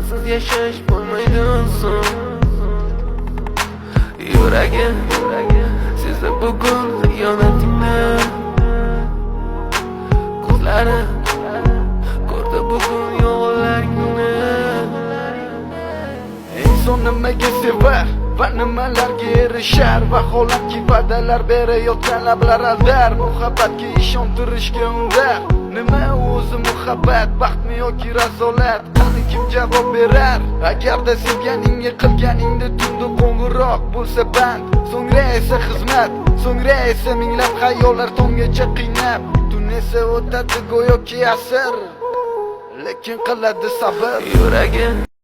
Sensiz yashash bo'lmaydi oson. Yuragim sezdi bugun xiyonatingni. Ko'zlarim ko'rdi bugun yolg'onlaringni. Inson nimaga sevar va nimalarga erishar? Vaholanki, va'dalar berayotgan lablar aldar, muhabbatga ishontirishga undar. Nima o'zi muhabbat, baxtmi yoki razolat? Qani, kim javob berar? Agarda sevganingga qilganingda tunda qo'ng'iroq bo'lsa band, so'ngra esa xizmat, so'ngra esa minglab xayollar tonggacha qiynab, tun esa o'tadi go'yoki asr, lekin qiladi sabr. Yuragim.